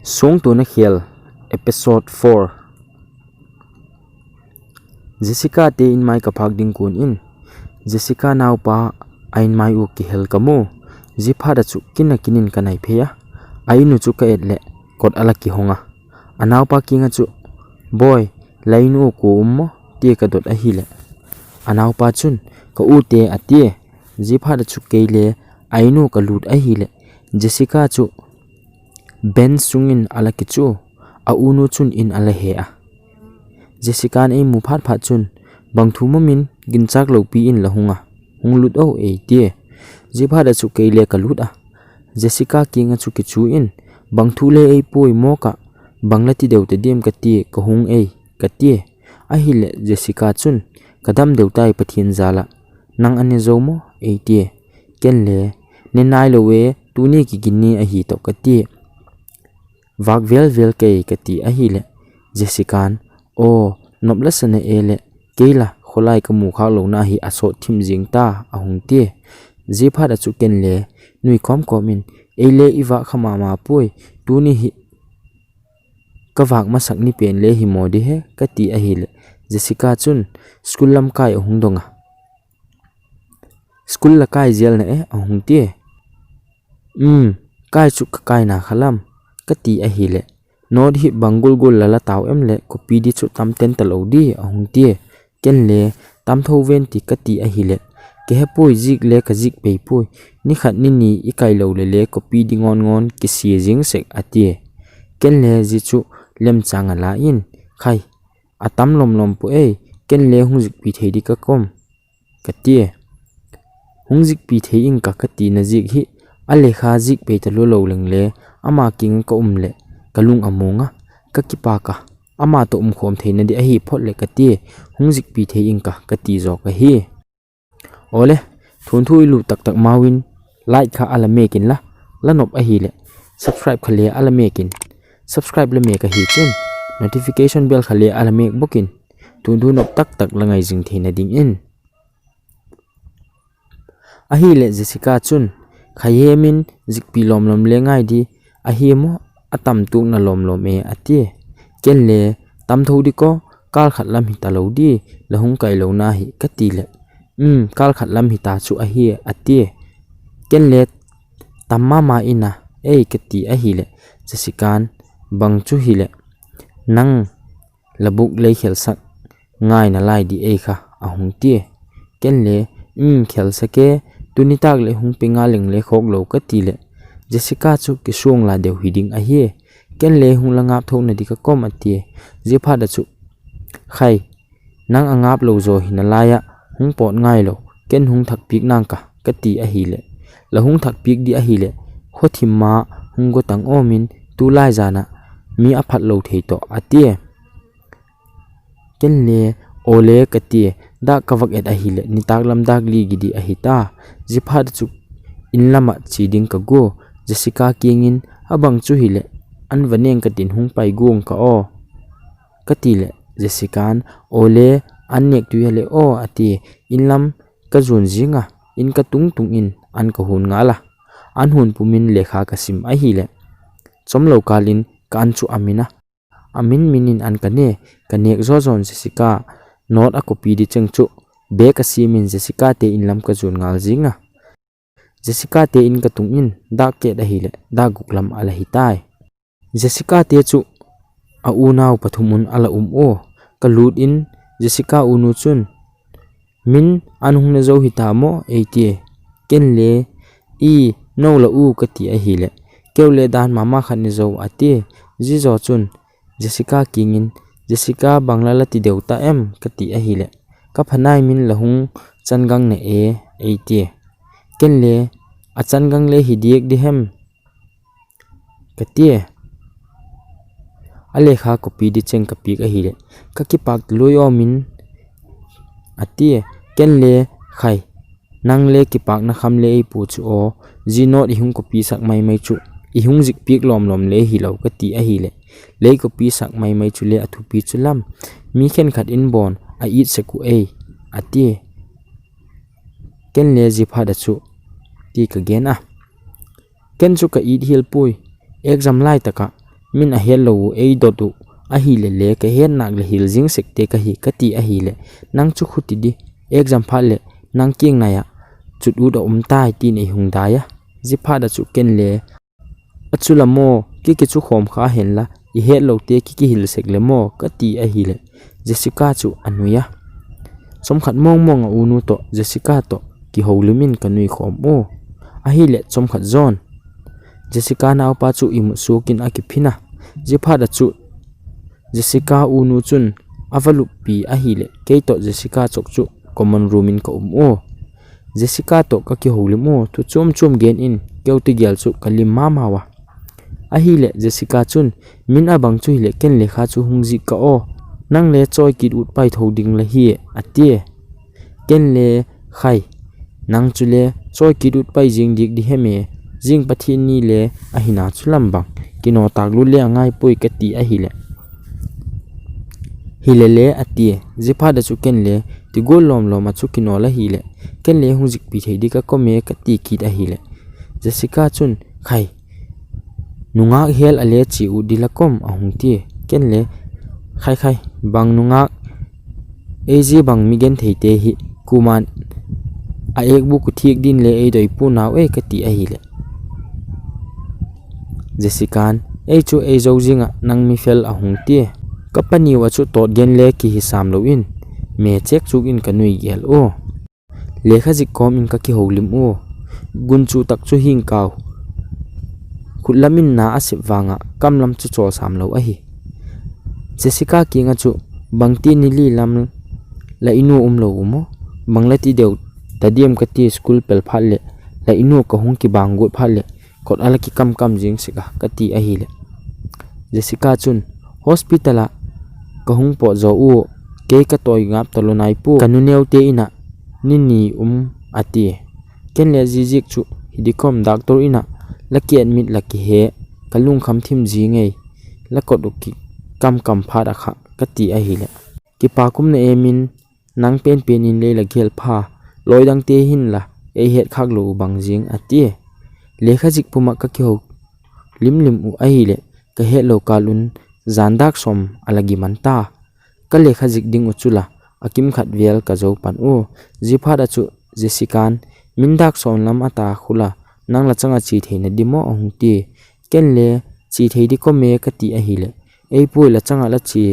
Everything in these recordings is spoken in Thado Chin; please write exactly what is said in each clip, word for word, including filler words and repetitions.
Songtona Khel, Episode four. Jessica te inmai kaphak ding kon in, Jessica naopa a inmai u kihel kamu. Jiphat a chu kin a kin in kanai phei a, a in u chu ka et le kot ala kihong a. A naopa kinga chu, "Boy, la in u ko um mo?" tia kadot ahile, a naopa chun, "Ka u te," atie. Jiphat a chu kei le a in u kalut ahile, Jessica chu bench sungin ala kichu, a unu chun in ala he a. Jessica'n eimu phat phat chun, "Bang thu mamin ginchak lopi in la hung a, hung lut o," eitie. Jiphat a chu kei le kalut a. Jessica kinga chu kichu in, "Bang thu le eipui mo ka, bang la ti deu te diam kati, ka hung ei," katie. Ahile Jessica chun, "Ka dam deu tai Pathen jal a, nang a ne jou mo?" eitie. Ken le, "Ne nai lou e, tuni kigin ni ahi toh," katie. "Vak vel vel kei," kati ahile, Jessica'n, "O, nop la sa na e le, kei la, kholai kamu khak louna hi asot thim jing ta," ahung tie. Jiphat a chu ken le, nui khom khom in, "Ei le i vak kha mama pui, tuni hi ka vak masak ni pen le hi mo di he," kati ahile, Jessica chun, "School lam kai," ahung dong a. "School la kai jel na e?" ahung tie. "Um, kai chu ka kai na kha lam," kati ahile, "Note hi bang gul gul la la tau em le, copy di chu tam ten ta lou di," ahung tie. Ken le, "Tam tho ven ti," kati ahile, "Ka he pui, jik le ka jik pei pui, ni khat ni ni i kai lou le le, copy di ngon ngon kisia jing sek," atie. Ken le ji chu lemchang a la in, "Khai, a tam lom lom pu ei, ken le hung jikpi thei di ka kom," katie. "Hung jikpi thei ing ka," kati na jik hi, a lekha jik pei ta lou lou leng le, ama king ka um le, ka lung a mong a, ka kipak a, ama toh um khom thei na di ahi phot le katie, "Hung jikpi thei ing ka," kati jo ka hi. Ole, thunthu i lut tak tak mau in, like kha ala mek in la, la nop ahile, subscribe kha le ala mek in, subscribe la mek ahi chun, notification bell kha le ala mek bok in, thunthu nop tak tak la ngai jing thei na ding in. Ahile Jessica chun, "Khai he min jikpi lom lom le ngai di, ahi mo, a tam tuk na lom lom e," atie. Ken le, "Tam tho di ko, kal khat lam hi ta lou di, la hung kai louna hi," kati le, "Um, kal khat lam hi ta chu ahi," atie. Ken le, "Tam mama in a, ei," kati ahile, Jessica'n, "Bang chu hile, nang la buk lei khel sak ngai na lai di ei kha," ahung tie. Ken le, "Um, khel sak e, tuni tak le hung pe nga leng le khok lou," kati le, Jessica chu kisong la deu hi ding ahi. Ken le, "Hung la ngap tho na di ka kom," atie. Jiphat a chu, "Khai, nang a ngap lou jo hi na lai a, hung pot ngai lou, ken hung thak pik nang ka," kati ahile, "La hung thak pik di ahile, kho thim ma hung go tang o min, tu lai jan a mi a phat lou thei toh," atie. Ken le, "Ole," katie, dak ka vak et ahile, nitak lam dak li gi di ahi ta. Jiphat a chu in lam a chi ding ka go, Jessica kingin, "A bang chu hile, an va neng ka tin hung pai gung ka o," kati le, Jessica'n, "Ole, an nek tui hale o," atie, in lam ka jun jing a, in ka tung tung in an ka hun ngal a, an hun pum in lekha ka sim ahile, chom lou kal in ka an chu a min a, a min min in an ka ne, ka nek jo jon Jessica note a copy di cheng chu, bag a sim in Jessica te in lam ka jun ngal jing a. Jessica te in ka tung in, dak get ahile, dak guk lam ala hi tai. Jessica te chu a unau pathum un ala um o, ka lut in Jessica unu chun, "Min an hung na jo hi ta mo?" eitie. Ken le, "I, no la u," kati ahile, "Keu le dan mama khat ni jo," atie. Ji jo chun, Jessica kingin, "Jessica, bang la la ti deu ta em?" kati ahile, "Ka phanai min la hung chan gang na e," eitie. Ken le, "A chan gang le hi diek di hem?" katie. A lekha copy di cheng ka pik ahile, "Ka kipak lui o min," atie. Ken le, "Khai, nang le kipakna kham le ei pu chu o, ji note i hung copy sak mai mai chu, i hung jik pik lom lom le hi lou," kati ahile, "Lei copy sak mai mai chu le a thupi chu lam, mi khen khat in bon a it sek u ei," atie. Ken le, "Jiphat a chu," ti ka gen a. Ken chu ka it hel pui, exam lai taka Min ahet lou u eidot u ahile le kahet nak le hil jing sek te kahi kati ahile, nang chu khuti di, exam phat le nang keng nai a chut ut a um tai tin eihung dai a. Jiphat a chu ken le, achu la mo, kiki chu khom kha hen la, ihet lou te kiki hil sek le mo kati ahile, Jessica chu anui a. Chomkhat mong mong a unu toh, Jessica toh, kihoulim in kanui khom u. Ahile chomkhat jon, Jessica naopa chu imut suak in akiphin a. Jiphat a chu Jessica unu chun avalup pi ahile, kei toh Jessica chok chu common room in ka um u. Jessica toh kakihoulim u, thu chom chom gen in keu tigel chu kalim mama uva. Ahile Jessica chun, min abang chu hile ken lekha chu hung jih ka o. Nang le choi kit ut pai tho ding la hi, ati. Ken le, khai, nang chu le choi kit ut pai jing dik di hem e, jing Pathen ni le ahina chu lam bang, kino tak lut le angai poi kati ahile. Hile le ati, jiphat a chu ken le, tigol lom lom a chu kino la hile, ken le hung jik pi thei di ka kom e kati kit ahile. Jessica chun, khai, nungak hel a le chi u di la kom ahung ti, ken le, khai khai, bang nungak, ei ji bang mi gen thei te hi, kuman a ek bu ku thik din le ei doi pu nau e kati ahile. Jessica'n, ei chu ei jo jing a nang mi fel ahung ti. Ka pani uva chu tot gen le kihi sam lou in, me chek chuk in kanui gel u. Lekha jik kom in kakihoulim u. Gun chu tak chu hing kau. Khut lam in na asep vang a, kam lam chu chol sam lou ahi. Jessica keng a chu, bang ti ni li lam la inu um lou u mo. Bang la ti deu, ta diam kati school pel phat le, la inu kahung kibang got phat le, kot a la kikam kam jing sek a, kati ahile. Jessica chun, hospital a kahung pot jo u, kei ka toi ngap ta lou nai pu, ka nu neo te in a, ni ni um ati. Ken le jijik chu, hi di kom doctor in a, la ki admit la kihe, ka lungkham thim ji ngei, la kot u kikam kam phat a kha, kati ahile. Kipa kumna em in, nang pen pen in lei la gel pha, loi dang te hin la, ei het khak lou u bang jing ati. Lekha jik pum a kakihoulim lim u ahile, kahet lou kal un, jan dak som a la gi man ta. Ka lekha jik ding u chu la, a kim khat vel ka jo pan u. Jiphat a chu Jessica'n, min dak som lam a ta khu la, nang la chang a chi thei na di mo ahung ti. Ken le, chi thei di kom e kati ahile, ei pu la chang a la chi,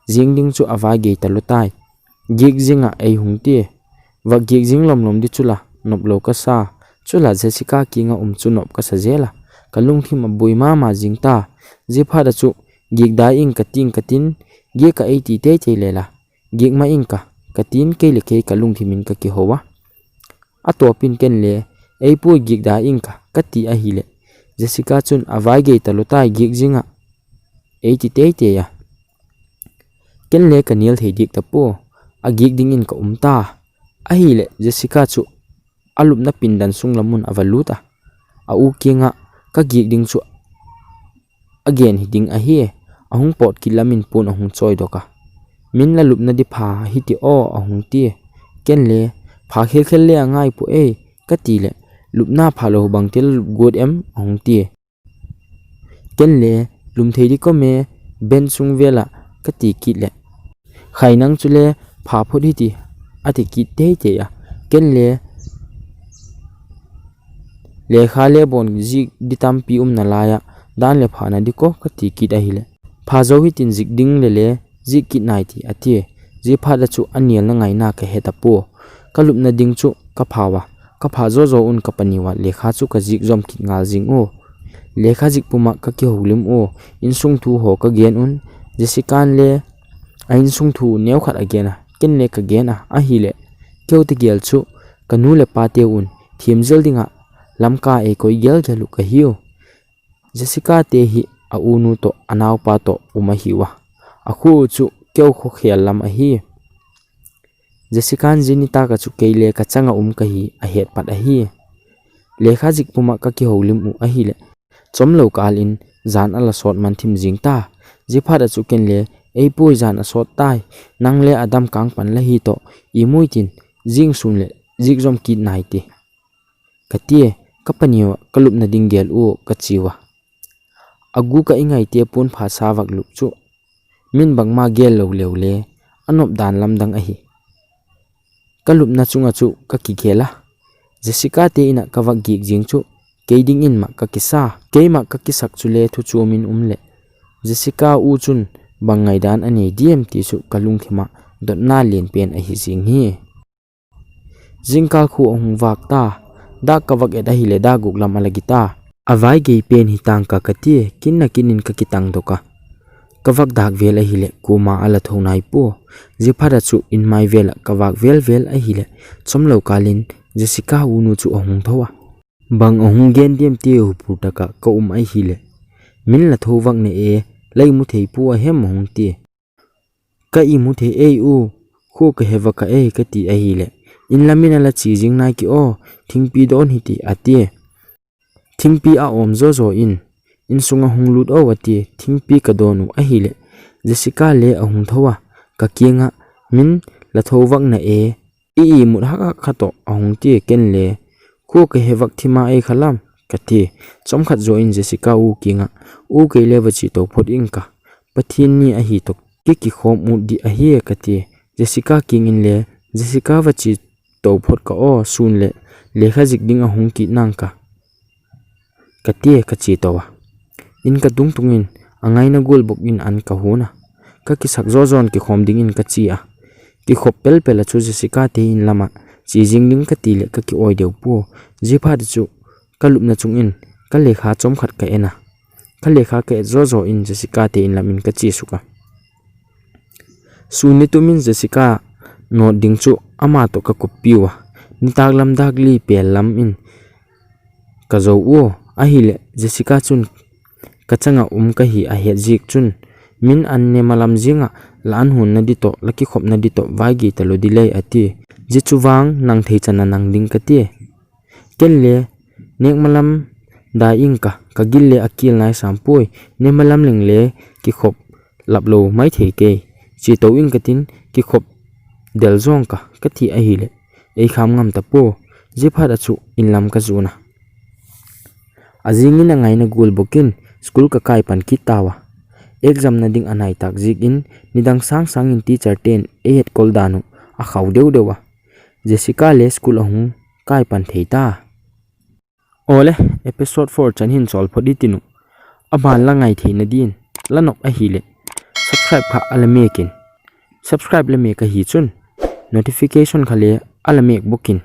jing ding chu avai gei ta lou tai. Gik jing a ei hung ti. Va gik jing lom lom di chu la, nop lou ka sa. Chu la Jessica keng a um chu nop ka sa jel a. Ka lungthim a bui mama jing ta. Jiphat a chu, gik dai ing kating katin, gik a ei ti tei tei le la. Gik ma ing ka, katin kei le kei ka lungthim in kakihou a. A topin ken le, ei pu gik dai ing ka, kati ahile. Jessica chun avai gei ta lou tai gik jing a. Ei ti tei tei a. Ken le ka nil thei dik ta pu, a gik ding in ka um ta. Ahile, Jessica chu a lupna pindan sung lam un ava lut a. A u keng a, ka gik ding chu a gen hi ding ahi, ahung pot kit lam in pun ahung choi dok a. Min la lupna di pha hi ti o ahung ti. Ken le, pha khel khel le angai pu e, kati le, lupna pha lou bang ti la lup got em ahung ti. Ken le, lum thei di kom e, ben sung vel a, kati kit le. Khai nang chu le, pha phut hi ti, ati kit tei tei a. Ken le, lekha le bon jik di tampi um na lai a, dan le pha na di ko, kati kit ahile. Pha jo hi tin jik ding le le, jik kit nai ti, ati. Jiphat a chu a nil na ngai na ka het a pu. Ka lupna ding chu ka pha uva. Ka pha jo jo un ka pani uva lekha chu ka jik jom kit ngal jing u. Lekha jik pum a kakihoulim u. Insung thu ho ka gen un. Jessica'n le a insung thu neo khat a gen a. Ken le ka gen a. Ahile. Keu tigel chu ka nu le pa te un. Thim jel ding a. Lamka ei koi gel gel u ka hi u. Jessica te hi a u nu toh a naopa toh um ahi uva. A khu u chu keu khu khel lam ahi. Jessica'n jini taka chu kei le ka chang a um ka hi a het pat ahi. Lekha jik pum a kakihoulim u ahile. Chom lou kal in jan a la sot man thim jing ta. Jiphat a chu ken le, ei pu jan a sot tai. Nang le a dam kang pan la hi toh. I mui tin, jing sun le, jik jom kit nai ti. Ka ti e, ka pani uva, ka lupna ding gel u, ka chi uva. Agu ka ingai te pon pha sa vak luh chu min bangma gel lo leu le anop dan lamdang ahi. Ka lupna chunga chu ka kigel a, Jessica te ina ka vak gik jing chu kei ding in ma ka kisa, kei ma ka kisak chu le thu chu min um le Jessica u chun bang ngai dan anei diam ti chu ka lungthima dotna len pen ahi jing hi. Jingkal khu ahung vak ta, dak ka vak et ahile dak guk lam a la gita. A vai gei pen hi tang ka ka ti, kin na kin in ka kitang dok a. Ka vak dak vel ahile, kuma a la tho nai po. Jiphat a chu in mai vel a ka vak vel vel ahile, chom lo kalin Jessica u nu chu ahung tho a. Bang ahung gen diam ti hu pur taka ka um ahile. Min la tho vak ne e, lai mu thei po a hem ahung ti. Ka i mu thei ei u, khu ka heva ka ei ka ti ahile. In lamin a la chi jing nai ki o, thingpi don hi ti a ti. Thingpi a om zo zo in, in sunga hung lut o a ti, thingpi ka don u ahile. Jessica le ahung tho a, ka kinga, min la tho vak na e, i i mut hak hak kha to ahung ti ken le. Khu ka hevak thima ei kha lam, ka ti. Chomkhat zo in Jessica u kinga, u kei le va chi to phot in ka. Pathin ni ahi to ki kikhom ut di ahi e ka ti. Jessica kingin le, Jessica va chi to phot ka o sun le, lekha zik ding ahung ki nang ka. Ka ti ka chi to a. In ka tung tungin, a ngaina gul bok in an ka hun a. Ka kisak zo zon kikhom ding in ka chi a. Kikhop pel pel a chu Jessica te in lama, chi jing ding ka ti le ka ki oi deu po. Jiphat chu, ka lupna chung in, ka lekha chomkhat ka en a. Ka lekha ka et zo zo in Jessica te in lam in ka chi suk a. Sun ni tumin Jessica not ding chu ama to ka kup piu a. Nitak lam dak li pel lam in ka zo u ahile Jessica chun ka changa um ka hi a het zik chun min an ne malam zinga la an hun na di to la kikhop na di to vai gi ta lo di lei a ti. Ji chu vang nang thei chana nang ding ka ti. Ken le, nek malam da ing ka, ka gil le a kil nai sam poi, ne malam leng le kikhop lap lo mai thei kei. Chi to ing ka tin, kikhop del zong ka, ka ti ahile. Ei kham ngam ta po, jiphat a chu in lam ka zuna. A jingin a ngaina gul bokin, school ka kai pan kit tawa. Exam na ding a nai tak zikin, nidang sang sangin teacher ten ei het kol danu, a khau deu deu a. Jessica le school ahung kai pan thei ta. Ole, episode four chan hin chol phot di tinu. A ban la ngai thei na din, la nok ahile. Subscribe kha ala mekin. Subscribe la mek ahi chun. Notification kha le ala mek bokin.